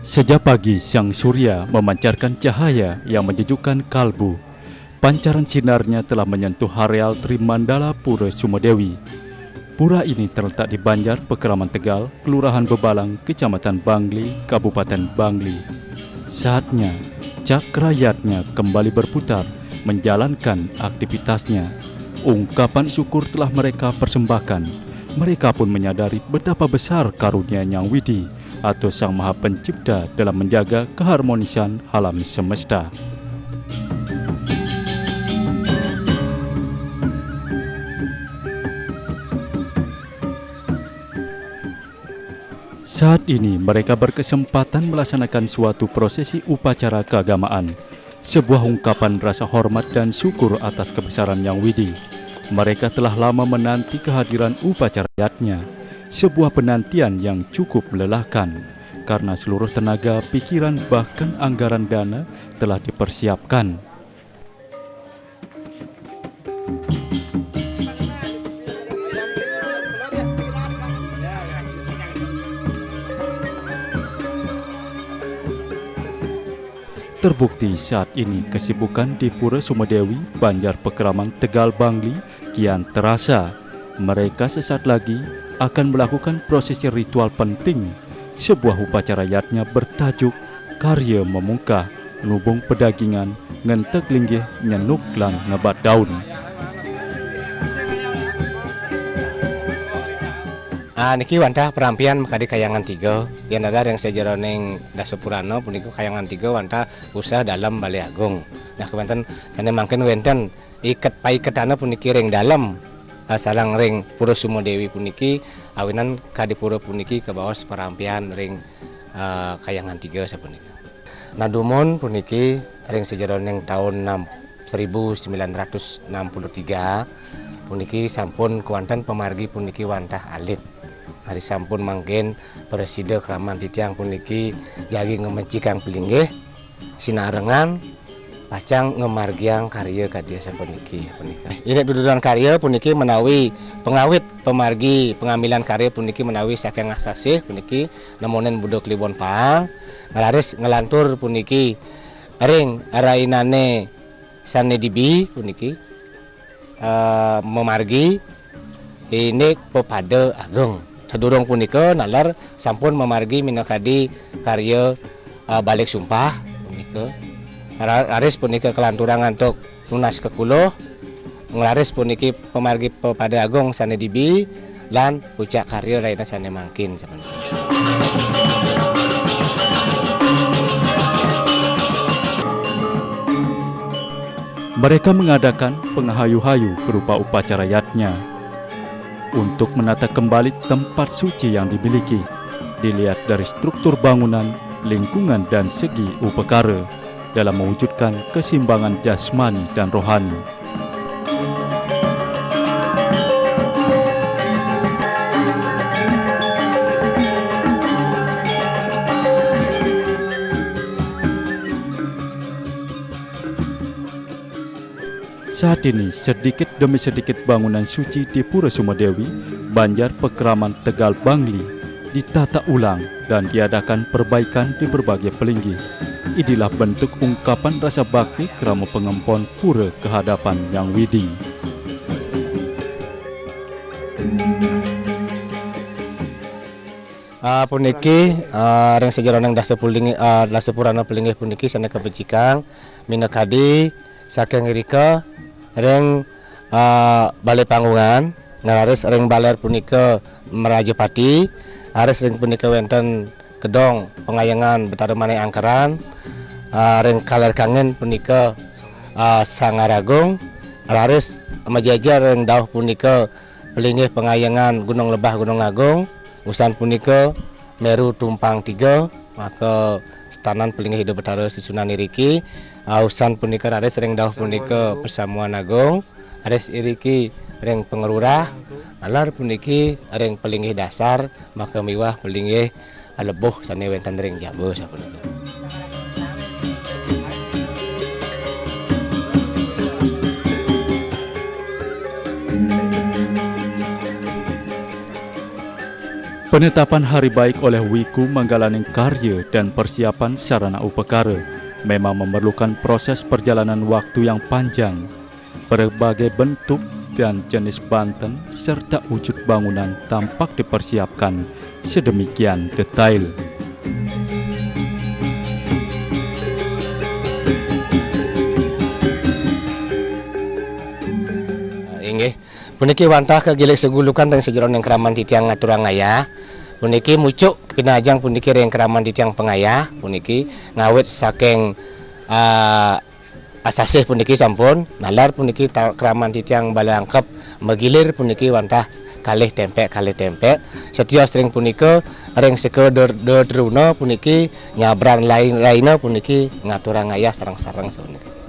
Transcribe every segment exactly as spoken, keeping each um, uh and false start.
Sejak pagi, sang surya memancarkan cahaya yang menyejukkan kalbu. Pancaran sinarnya telah menyentuh areal Trimandala Pura Sumedewi. Pura ini terletak di Banjar Pekraman Tegal, Kelurahan Bebalang, Kecamatan Bangli, Kabupaten Bangli. Saatnya, cakra yadnya kembali berputar, menjalankan aktivitasnya. Ungkapan syukur telah mereka persembahkan. Mereka pun menyadari betapa besar karunia Yang Widi atau Sang Maha Pencipta dalam menjaga keharmonisan alam semesta. Saat ini mereka berkesempatan melaksanakan suatu prosesi upacara keagamaan, sebuah ungkapan rasa hormat dan syukur atas kebesaran Yang Widi. Mereka telah lama menanti kehadiran upacara yadnya, sebuah penantian yang cukup melelahkan, karena seluruh tenaga, pikiran, bahkan anggaran dana telah dipersiapkan. Terbukti saat ini kesibukan di Pura Sumedewi, Banjar Pekraman, Tegal Bangli kian terasa. Mereka sesaat lagi akan melakukan prosesi ritual penting. Sebuah upacara yadnya bertajuk Karya Memungkah, Nubung Pedagingan, Ngentek Linggih, Nyenuk lan Ngebat Daun. Ah, niki wantah perampian makadi kayangan tiga. Yen ada ring sajeroning Dasa Purana punika kayangan tiga wantah usah dalem Balé Agung. Nah, kewanten sané mangkin wénten iket paiketana puniki ring dalem, eh, sareng ring Pura Sumadewi puniki, awinan kadi pura puniki kabaos perampian ring, eh, kayangan tiga sapunika. Nah, dumun puniki ring sajeroning taun enam, seribu sembilan ratus enam puluh tiga puniki sampun kewanten pamargi puniki wantah alit. Ari sampun mangkin prasida kraman titiang puniki jagi ngamecikang palinggih, sinarengan pacang ngamargiang karya kadi sapuniki, punika. Indik duduran karya puniki menawi pangawit pamargi pangamilan karya puniki menawi saking Asasih puniki nemonin Buda Kliwon Paang, nglaris nglantur puniki ring rainane sane dibi puniki, eh, mamargi indik pepada agung. Sadurung punika naler sampun mamargi minakadi karya, eh, Balik Sumpah punika. Ra-, raris punika kalanturang antuk nunas kekuluh, nglaris puniki pamargi pepada agung sane dibi, lan pucak karya raina sane mangkin sapunika. Mereka mengadakan penghayu-hayu berupa upacara yadnya. Untuk menata kembali tempat suci yang dimiliki, dilihat dari struktur bangunan, lingkungan, dan segi upakara dalam mewujudkan keseimbangan jasmani dan rohani. Saat ini, sedikit demi sedikit bangunan suci di Pura Sumadewi, Banjar Pekraman, Tegal Bangli, ditata ulang dan diadakan perbaikan di berbagai pelinggih. Inilah bentuk ungkapan rasa bakti krama pangempon pura kahadapan Hyang Widi. Ah, puniki, ah, ring sajeroning dasa pulingi-, ah, dasa purana pelinggih puniki sane kapecikang minakadi saking irika ring, ah, Balé Panggungan, nglaris ring baler punika Mrajapati, raris ring punika wénten gedong pangayangan Betara Manik Angkeran, ah, ring kaler kangin punika, ah, Sangaragung, raris majejer ring dauh punika pelinggih pangayangan Gunung Lebah, Gunung Agung, usan punika Meru Tumpang Tiga, maka setanan pelinggih Ida Betara Sesuhunan iriki, ah, usan punika raris ring dauh punika Pasamuan Agung, raris iriki ring Pangrurah, naler puniki ring pelinggih dasar, maka miwah pelinggih lebuh sane wenten ring jaba sapunika. Penetapan hari baik oleh Wiku Manggalaning karya dan persiapan sarana upakara memang memerlukan proses perjalanan waktu yang panjang. Berbagai bentuk dan jenis banten serta wujud bangunan tampak dipersiapkan sedemikian detail. Inggih, puniki wantah kagilik segulukan ring sajeroning kraman titiang ngaturang ayah. Puniki mucuk pinajang puniki ring kraman titiang pangayah, puniki ngawit saking, ah, asasih puniki sampun, nalar puniki ta-, kraman titiang bala angkep magilir puniki wantah kalih tempek, kalih tempek. Setios ring punika, ring seka dur-, duruna puniki nyabran lain raina puniki ngaturang ayah sareng-sareng sapuniki.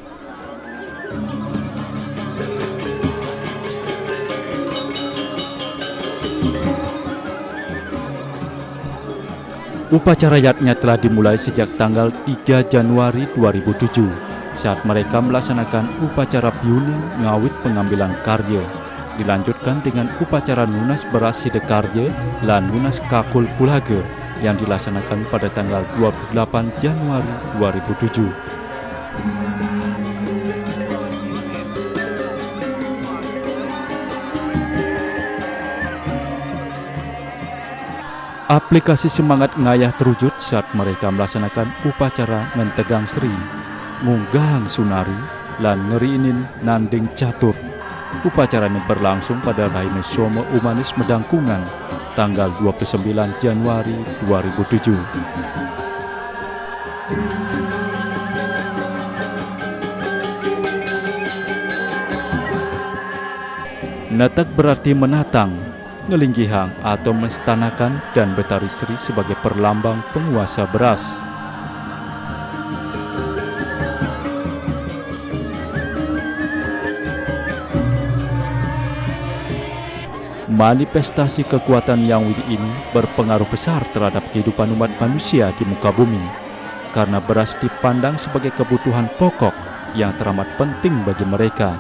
Upacara yadnya telah dimulai sejak tanggal tiga Januari dua ribu tujuh, saat mereka melaksanakan upacara piuning ngawit pengambilan karya, dilanjutkan dengan upacara nunas beras sidakarya lan nunas kakul pulaga yang dilaksanakan pada tanggal dua puluh delapan Januari dua ribu tujuh. Aplikasi semangat ngayah terwujud saat mereka melaksanakan upacara ngentegang sri, ngunggahang sunari, lan ngeriinin nanding catur. Upacara ini berlangsung pada rahina Soma Umanis Medangkungan, tanggal dua puluh sembilan Januari dua ribu tujuh. Netek berarti menatang, ngelinggihang atau menstanakan dan Betari Sri sebagai perlambang penguasa beras. Manifestasi kekuatan Yang Widi ini berpengaruh besar terhadap kehidupan umat manusia di muka bumi, karena beras dipandang sebagai kebutuhan pokok yang teramat penting bagi mereka.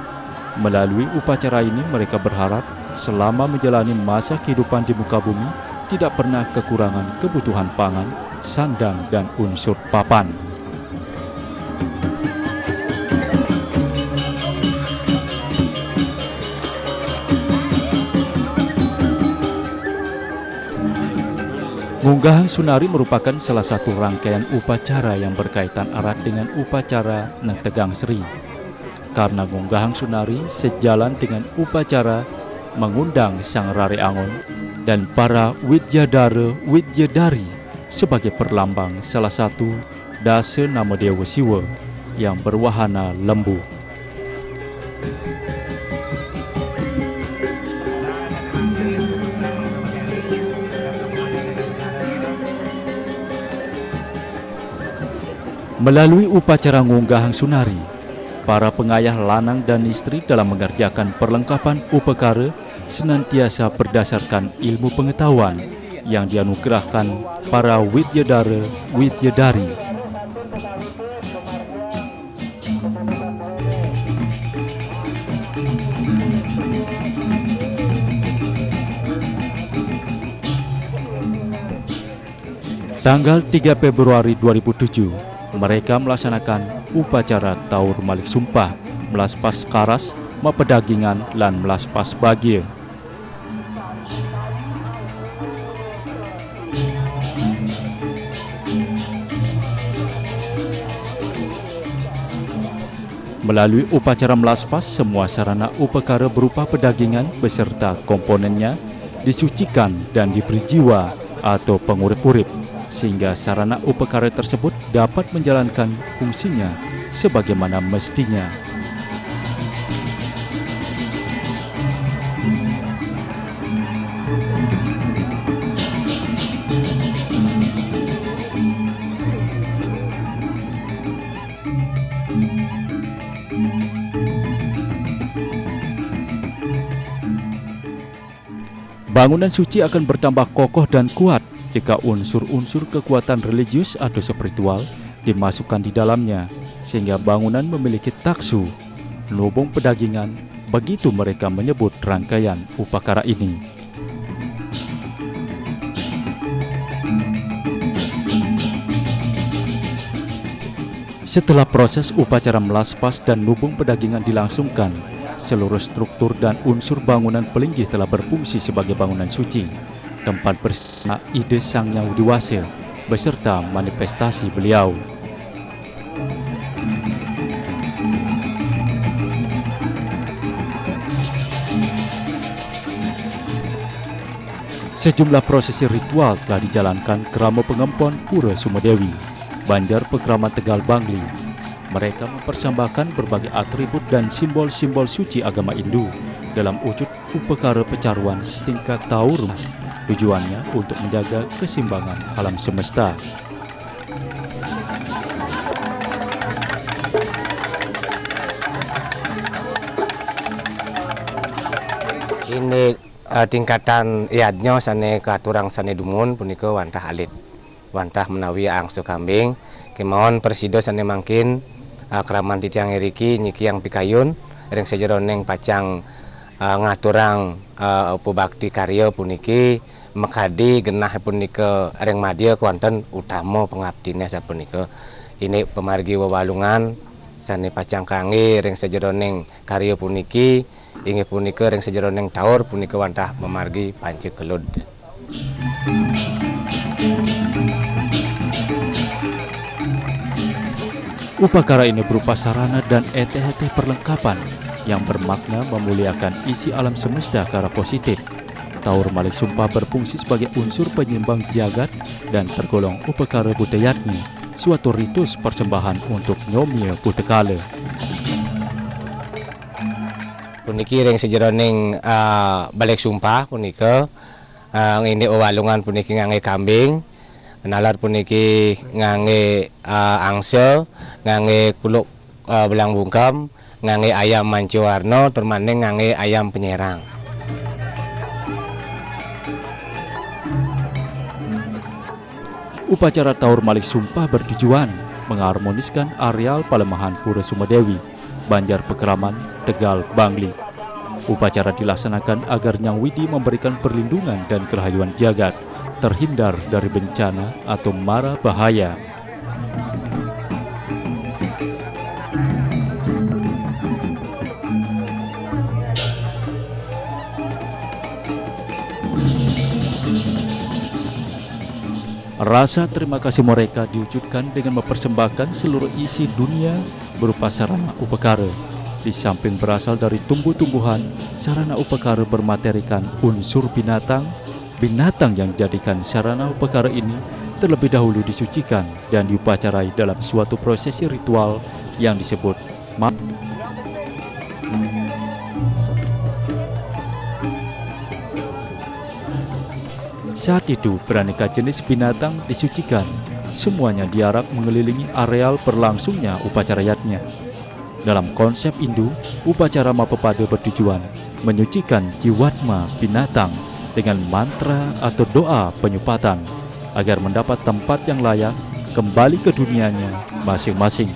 Melalui upacara ini, mereka berharap selama menjalani masa kehidupan di muka bumi, tidak pernah kekurangan kebutuhan pangan, sandang, dan unsur papan. Ngunggahang sunari merupakan salah satu rangkaian upacara yang berkaitan erat dengan upacara Netegang Sri. Karena ngunggahang sunari sejalan dengan upacara mengundang Sang Rare Angon dan para Widyadara Widyadari sebagai perlambang salah satu dasa nama Dewa Siwa yang berwahana lembu. Melalui upacara ngunggahang sunari, para pengayah lanang dan istri dalam mengerjakan perlengkapan upakara senantiasa berdasarkan ilmu pengetahuan yang dianugerahkan para widyadara widyadari. Tanggal tiga Februari dua ribu tujuh, mereka melaksanakan upacara Taur Malik Sumpah, melaspas karas, mapedagingan, lan melaspas bagia. Melalui upacara melaspas, semua sarana upakara berupa pedagingan beserta komponennya disucikan dan diberi jiwa atau pengurip-urip, sehingga sarana upakara tersebut dapat menjalankan fungsinya sebagaimana mestinya. Bangunan suci akan bertambah kokoh dan kuat jika unsur-unsur kekuatan religius atau spiritual dimasukkan di dalamnya, sehingga bangunan memiliki taksu, lubung pedagingan, begitu mereka menyebut rangkaian upakara ini. Setelah proses upacara melaspas dan nubung pedagingan dilangsungkan, seluruh struktur dan unsur bangunan pelinggih telah berfungsi sebagai bangunan suci, tempat bersama ide Sang Yang Widi Wasa beserta manifestasi beliau. Sejumlah prosesi ritual telah dijalankan kerama pengempon Pura Sumadewi, Banjar Pekraman Tegal Bangli. Mereka mempersembahkan berbagai atribut dan simbol-simbol suci agama Hindu dalam wujud upakara pecaruan setingkat taur. Tujuannya untuk menjaga keseimbangan alam semesta. Ini, eh, tingkatan yadnya sane katurang sane dumun punika wantah alit. Wantah menawi angsa kambing, kemawon prasida sane mangkin, eh, kraman titiang iriki nyikiang pikayun ring sajeroning pacang, eh, ngaturang, eh, upabakti karya puniki, makadi genah punika ring madya kewanten utama pangaptine sapunika. Ini pamargi wewalungan sane pacang kangge ring sajeroning karya puniki, inggih punika ring sajeroning taur punika wantah mamargi panca kelud. Upakara ini berupa sarana dan eteh-eteh perlengkapan yang bermakna memuliakan isi alam semesta ke arah positif. Taur malih sumpah berfungsi sebagai unsur penyeimbang jagat dan tergolong upakara buta yadnya, suatu ritus persembahan untuk nyomia putakala. Puniki ring sajeroning, ah, balik sumpah punika, ah, ngini wewalungan puniki ngangge kambing, nalar puniki ngangge, ah, angsa, ngangge kuluk, ah, belang bungkem, ngangge ayam manca warna, tur maning ngangge ayam penyerang. Upacara taur malih sumpah bertujuan mengharmoniskan areal palemahan Pura Sumadewi, Banjar Pekraman, Tegal, Bangli. Upacara dilaksanakan agar Nyang Widi memberikan perlindungan dan kerahayuan jagat, terhindar dari bencana atau mara bahaya. Rasa terima kasih mereka diwujudkan dengan mempersembahkan seluruh isi dunia berupa sarana upakara. Di samping berasal dari tumbuh-tumbuhan, sarana upakara bermaterikan unsur binatang, binatang yang dijadikan sarana upakara ini terlebih dahulu disucikan dan diupacarai dalam suatu prosesi ritual yang disebut ma-, saat itu, beraneka jenis binatang disucikan. Semuanya diarak mengelilingi areal berlangsungnya upacara yadnya. Dalam konsep Hindu, upacara mapapada bertujuan menyucikan jiwatma binatang dengan mantra atau doa penyupatan agar mendapat tempat yang layak kembali ke dunianya masing-masing.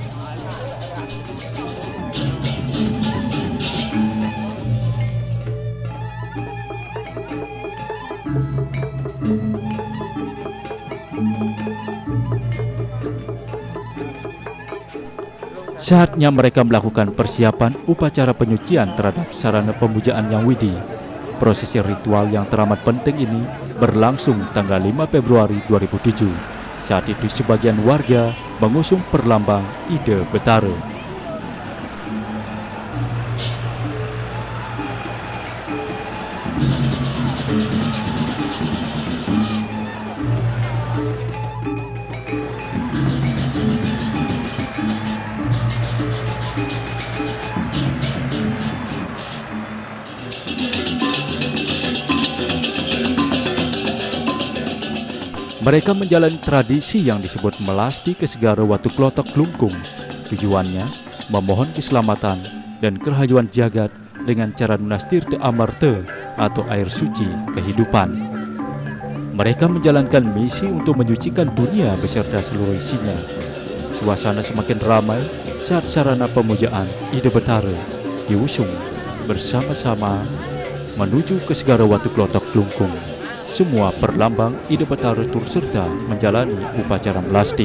Saatnya mereka melakukan persiapan upacara penyucian terhadap sarana pemujaan Nyang Widi. Prosesi ritual yang teramat penting ini berlangsung tanggal lima Februari dua ribu tujuh. Saat itu sebagian warga mengusung perlambang Ida Betara. Mereka menjalani tradisi yang disebut melasti ke Segara Watu Klotok Klungkung. Tujuannya memohon keselamatan dan kerahayuan jagat dengan cara nunas tirta amarta atau air suci kehidupan. Mereka menjalankan misi untuk menyucikan dunia beserta seluruh isinya. Suasana semakin ramai saat sarana pemujaan Ida Betara diusung bersama-sama menuju ke Segara Watu Klotok Klungkung. Semua perlambang Ida Betara turut serta menjalani upacara melasti.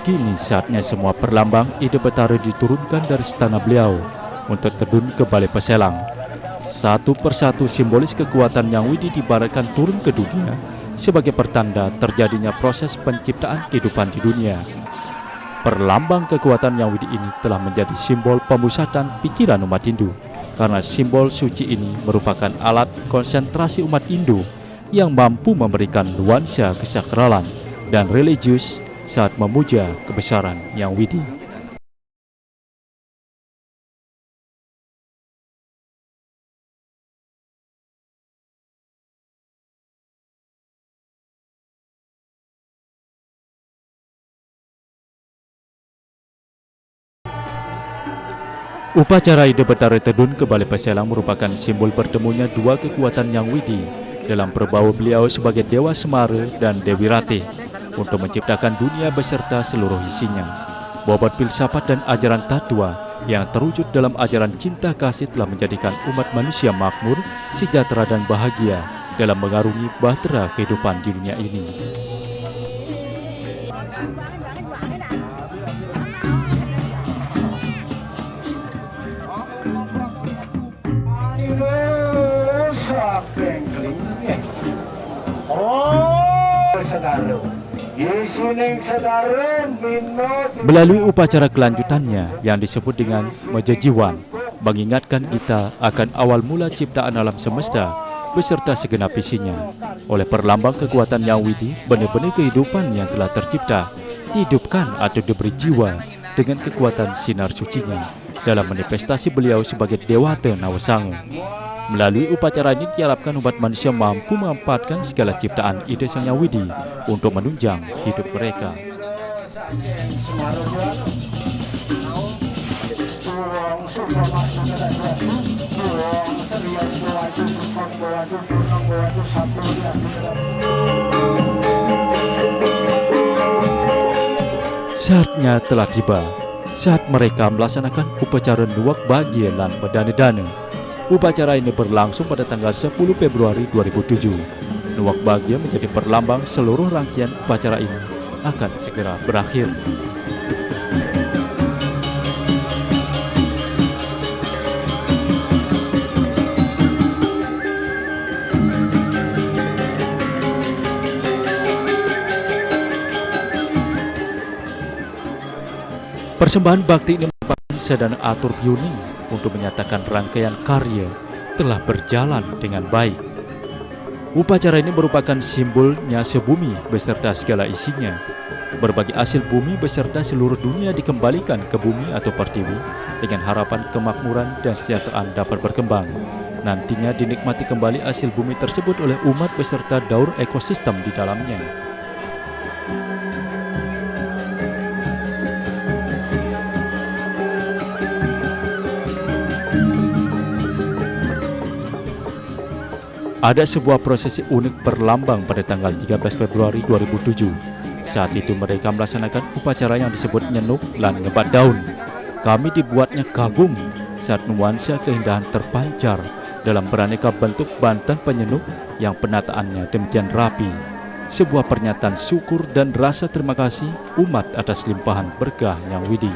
Kini saatnya semua perlambang Ida Betara diturunkan dari istana beliau untuk terjun ke Balai Peselang. Satu persatu simbolis kekuatan Yang Widi diibaratkan turun ke dunia sebagai pertanda terjadinya proses penciptaan kehidupan di dunia. Perlambang kekuatan Yang Widi ini telah menjadi simbol pemusatan pikiran umat Hindu, karena simbol suci ini merupakan alat konsentrasi umat Hindu yang mampu memberikan nuansa kesakralan dan religius saat memuja kebesaran Yang Widi. Upacara Ida Betara Tedun ke Balai Peselang merupakan simbol bertemunya dua kekuatan Yang Widi dalam perbawa beliau sebagai Dewa Semara dan Dewi Ratih untuk menciptakan dunia beserta seluruh isinya. Bobot filsafat dan ajaran tatwa yang terwujud dalam ajaran cinta kasih telah menjadikan umat manusia makmur, sejahtera, dan bahagia dalam mengarungi bahtera kehidupan di dunia ini. Melalui upacara kelanjutannya yang disebut dengan Mejejiwan, mengingatkan kita akan awal mula ciptaan alam semesta beserta segenap isinya. Oleh perlambang kekuatan Yang Widi, benih-benih kehidupan yang telah tercipta dihidupkan atau diberi jiwa dengan kekuatan sinar sucinya dalam manifestasi beliau sebagai Dewata Nawasanga. Melalui upacara ini diharapkan umat manusia mampu memanfaatkan segala ciptaan Ida Sang Yang Widi untuk menunjang hidup mereka. Saatnya telah tiba, saat mereka melaksanakan upacara nuak bahagia lan bedana-dana. Upacara ini berlangsung pada tanggal sepuluh Februari dua ribu tujuh. Nuak bahagia menjadi perlambang seluruh rangkaian upacara ini akan segera berakhir. Persembahan bakti ini merupakan sedana atur piuning untuk menyatakan rangkaian karya telah berjalan dengan baik. Upacara ini merupakan simbol nyasa bumi beserta segala isinya. Berbagai hasil bumi beserta seluruh dunia dikembalikan ke bumi atau pertiwi dengan harapan kemakmuran dan kesejahteraan dapat berkembang. Nantinya dinikmati kembali hasil bumi tersebut oleh umat beserta daur ekosistem di dalamnya. Ada sebuah prosesi unik berlambang pada tanggal tiga belas Februari dua ribu tujuh. Saat itu mereka melaksanakan upacara yang disebut nyenuk lan ngebat daun. Kami dibuatnya kagum saat nuansa keindahan terpancar dalam beraneka bentuk banten penyenuk yang penataannya demikian rapi. Sebuah pernyataan syukur dan rasa terima kasih umat atas limpahan berkah Yang Widi.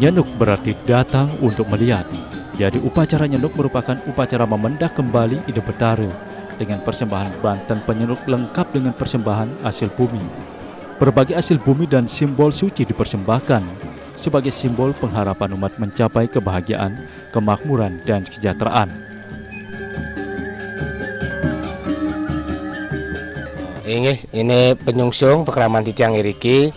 Nyenuk berarti datang untuk melihat. Jadi upacara nyenuk merupakan upacara memendah kembali Ida Betara dengan persembahan banten penyenuk lengkap dengan persembahan hasil bumi. Berbagai hasil bumi dan simbol suci dipersembahkan sebagai simbol pengharapan umat mencapai kebahagiaan, kemakmuran, dan kesejahteraan. Inggih, ini penyungsung pekraman titiang iriki.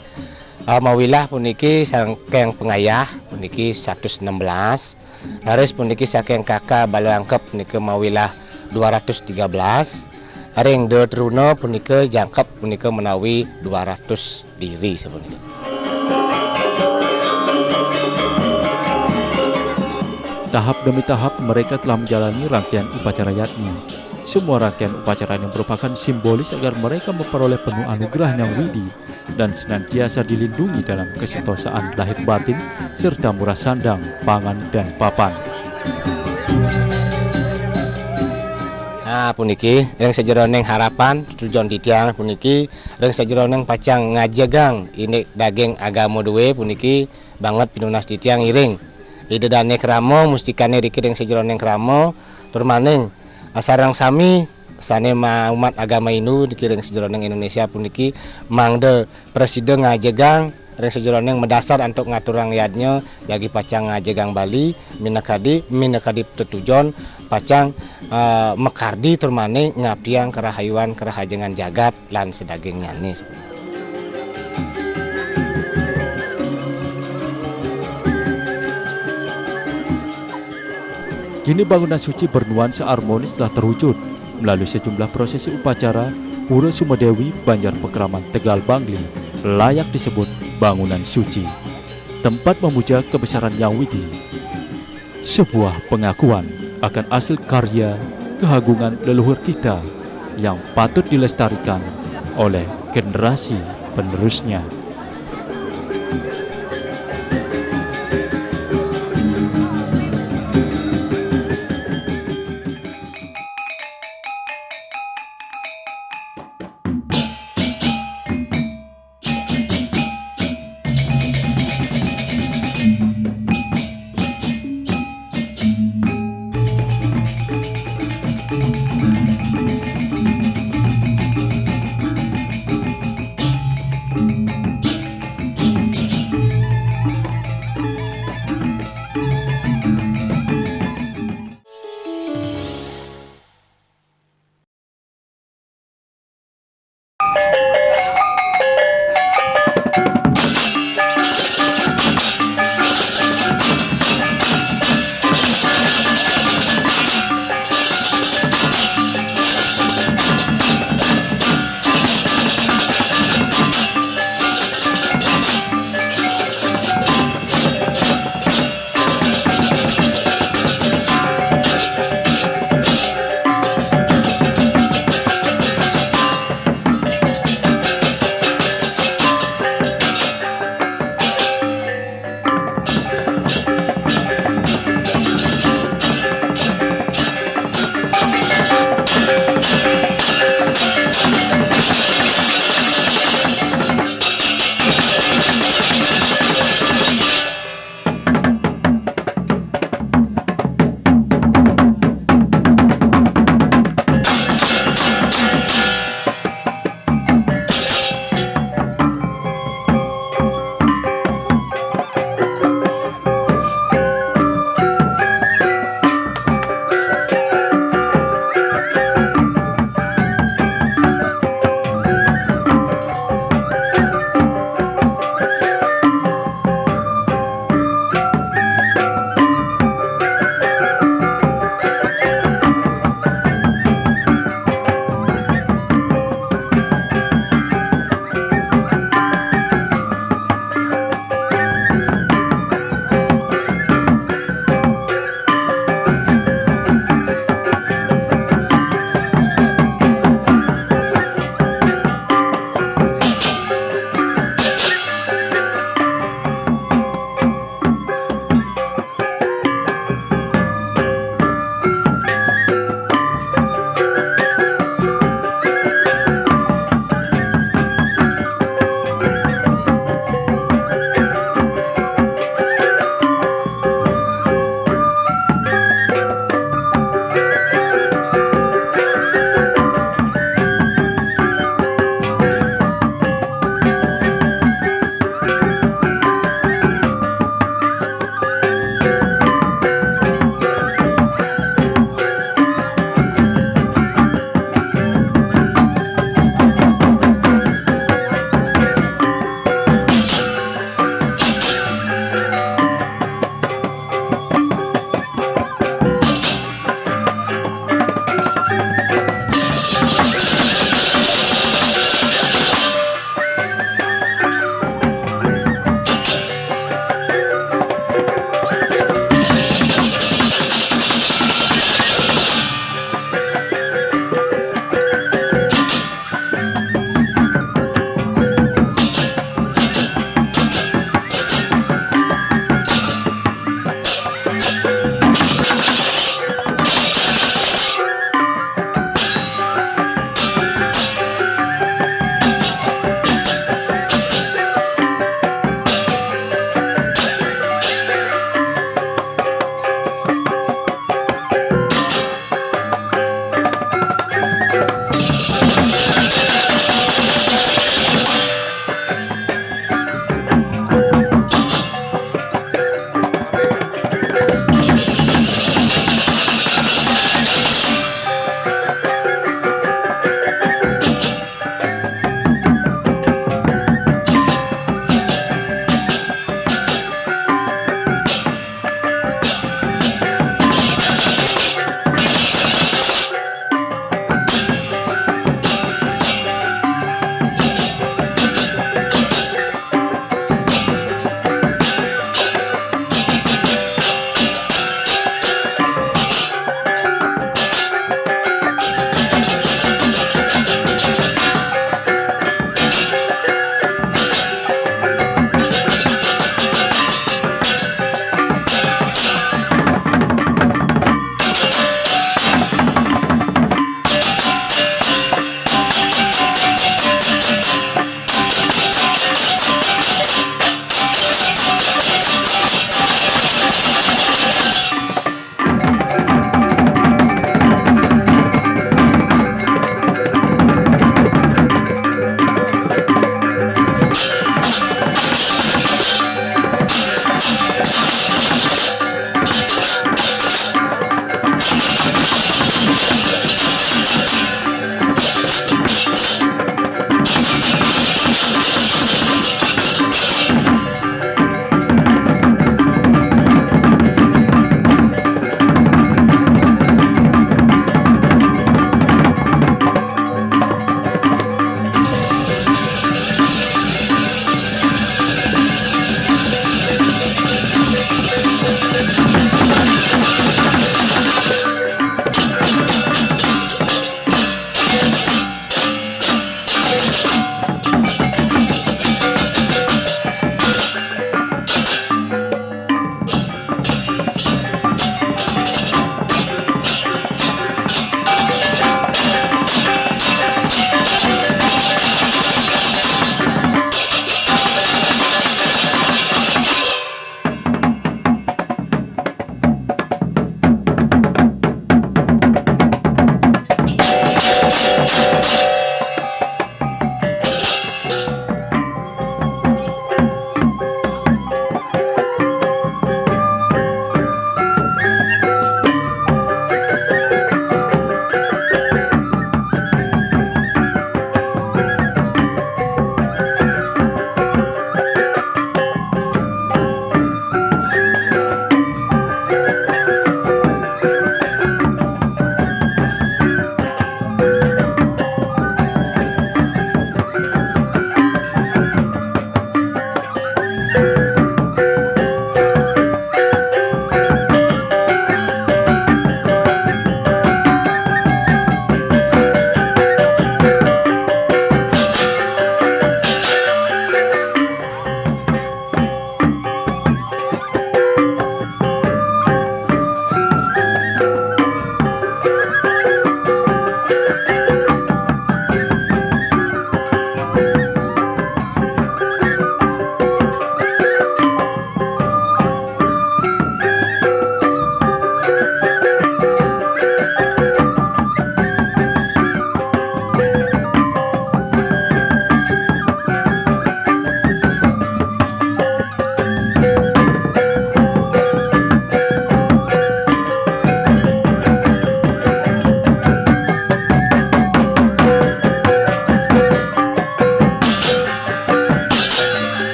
Ah, mawilah puniki saking pengayah puniki seratus enam belas. Raris puniki saking kaka bala angkep punika mawilah dua ratus tiga belas. Ring da truna punika jangkep punika menawi dua ratus diri sapunika. Tahap demi tahap mereka telah menjalani rangkaian upacara yatnya. Semua rangkaian upacara ini merupakan simbolis agar mereka memperoleh penuh anugerah Yang Widi dan senantiasa dilindungi dalam kesentosaan lahir batin serta murah sandang, pangan, dan papan. Nah, puniki ring sajeroning harapan tujon titiang puniki ring sajeroning pacang ngajegang indik daging agama duwe puniki banget pinunas titiang iring Ida Dane Krama, mustikane riki ring sajeroning krama, tur maning, ah, sareng sami sane maumat agama Hindu niki ring sajeroning Indonesia puniki mangda prasida ngajegang ring sajeroning madasar antuk ngaturang yadnya jagi pacang ngajegang Bali minakadi minakadi tetujon pacang, eh, makardi tur maning ngabdiang karahayuan karahajengan jagat lan sadagingnyane. Kini bangunan suci bernuansa harmonis telah terwujud. Melalui sejumlah prosesi upacara, Pura Sumadewi, Banjar Pakraman, Tegal Bangli, layak disebut bangunan suci, tempat memuja kebesaran Yang Widi. Sebuah pengakuan akan hasil karya keagungan leluhur kita yang patut dilestarikan oleh generasi penerusnya.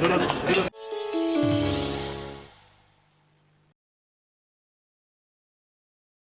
Bueno,